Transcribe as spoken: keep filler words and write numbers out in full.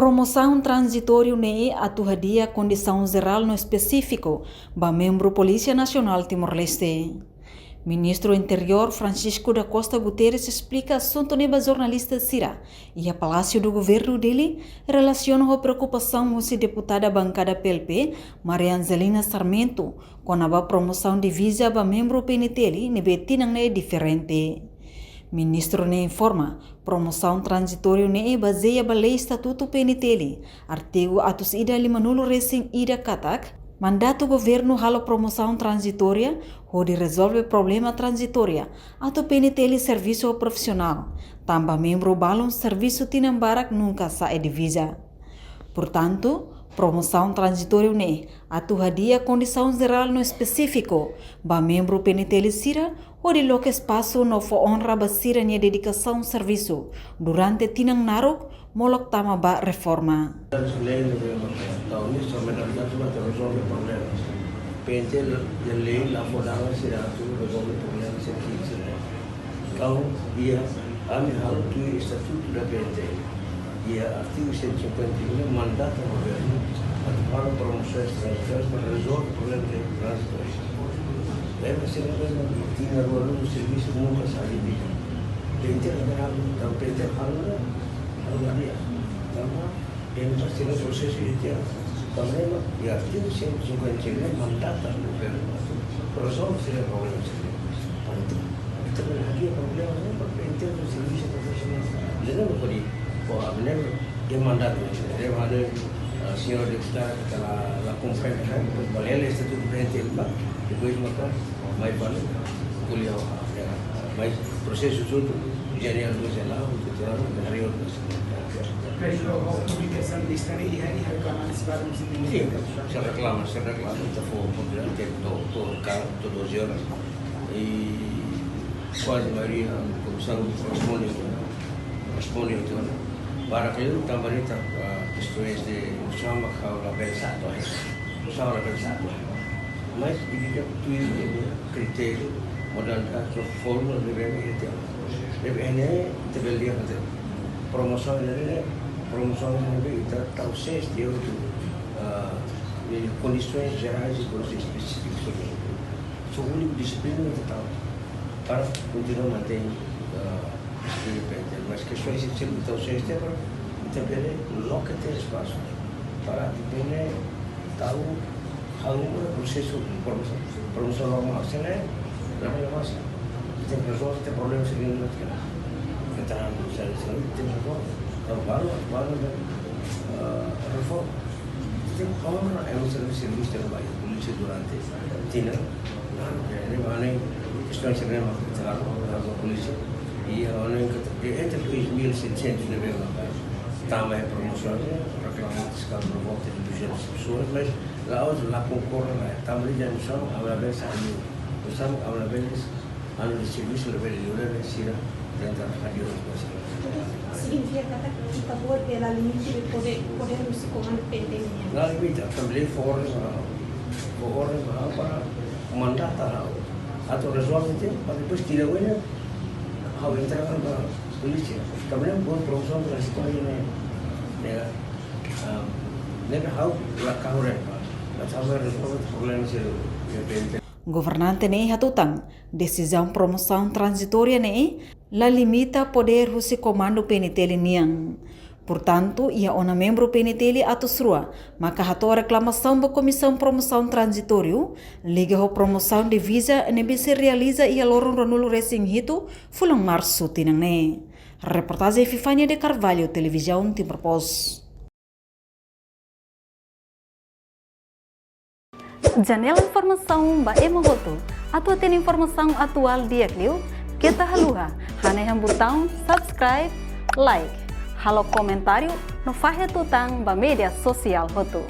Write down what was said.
Promosaun tranzitóriu ne'e atu hadi'a kondisaun jerál no espesífiku ba membru Polísia Nasionál Timor-Leste. Ministru Interiór Francisco da Costa Guterres esplika asuntu ne'e ba jornalista sira iha Palásiu do Governu Dili, relasiona ho preokupasaun husi deputada bankada P L P, Maria Angelina Sarmento, kona-ba promosaun diviza ba membru P N T L ne'ebé tinan ne'e diferente. Ministru ne'e informa, promosaun tranzitóriu ne'e bazeia ba lei estatutu P N T L, artigu atus ida limanulu resin ida katak, mandatu governu halo promosaun tranzitória hodi rezolve problema tranzitória atu P N T L servisu profisionál, tanba membru balun servisu tinan barak nunka sa'e diviza. Portantu, promosaun tranzitóriu ne'e atu hadi'a kondisaun jerál no espesífiku ba membru P N T L sira hodi loke espasu no fó onra ba sira-nia dedikasaun servisu durante tinan naruk molok tama ba reforma. Lei ne'e, entaun, instrumentalidade para rezolve problema. P N T L lei la fó dalan sira atu rezolve problema sira ki'ik sira. Entaun, iha, ami halo tuir estatutu da P N T L. Iha artigu cento e cinquenta e um mandata governu atu halo promosaun estranjeiru para rezolve problema de tranzitóriu. Lembra se não mesmo tinha rua no servisu nunka sa'e diviza. P N T L halo, entaun P N T L halo, halo la di'ak. Tanba, entaun sira prosesu judisiál. Problema, iha artigu cento e cinquenta e um mandata governu atu rezolve sira problema sira. Entaun, ita bele hadi'a problema ne'e ba P N T L servisu profisionál. Lembra, por aí, por, lembra, iha mandatu, lembra, ah, señór deputadu, la, la komprende, kan? Bele lee estatutu P N T L ba, depois maka mai fali ko'alia, ah, ya. Mas prosesu hotu, janial dua jela, hotu terang, dari hotu. Pero publikasaun lista ne'e iha, iha reklamasaun barak, sin, sira reklama, sira reklama, ita fó publikadu, to'o, to'o, to'o doze horas. I kuaze maioria komisaun responde, responde hotu ona. Barak liu tanba ita, ah, kestoens de, chama, ha'u labele sa'e to'o, chama, labele sa'e to'o. Mas, ita tuir kritériu, modalidade, forma de bem, ita, de bem, ita bele lee, promosaun ne'e, promosaun ne'e, ita tau seis de oito, ah, de kondisoens jerais e kondisoens espesífikas. Só úniku dixiplina ita tau para kontinua mantein, ah, independente. Mas kestoens espesífikas ita uza este para ita bele loke tiha espasu para ita bele tau halo prosesu promosaun, promosaun normál. Se lae, la bele mós. Ita tenke rezolve problema sira ne'e. Ita tenke rezolve. Entaun, balu, balu, ah, reforma. Ita tenke honra, eh, servisu, servisu ba polísia durante tinan. Ne'e mak ne'e, kestoens sira ne'e mak ita halo, halo polísia. I, ah, ne'e ke, entre dois mil e setecentos ne'ebé mak tama iha promosaun, reklamantes, kazu, por volta de duzentas pessoas, mas la'ós la konkorda, la, tama iha missão, ami labele sa'e, missão, ami labele, ami-nia servisu labele, labele sira tenta hadi'a ona. Signifika katak ita-boot la limita podér, podér husi komandu P N T L nian. La limita, tanba lei fó orden ba, fó orden ba, para mandata ha'u atu rezolve tiha, para depois tiha oin ha'u entrega ba polísia. Tanba ne'e buat promosaun ba eskolha ne'e, ne'e, ah, ne'e ha'u la kahur ba, la tama rezolve problema sira P N T L. Governante ne'e hatutan, desizaun promosaun tranzitória ne'e la limita podér husi komandu P N T L nian. Portantu, iha ona membru P N T L atus rua maka hato'o reklamasaun ba Komisaun Promosaun Tranzitóriu, liga ho promosaun diviza ne'ebé sei realiza iha loron ruanulu resin hitu fulan Marsu tinan ne'e. Reportajen Epifania de Carvalho, Televizaun Timor Post. Janela informasaun ba ema hotu. Atu hatene informasaun atuál di'ak liu, keta haluha hanehan butaun subscribe, like, halo komentáriu no fahe tutan ba média sosiál hotu.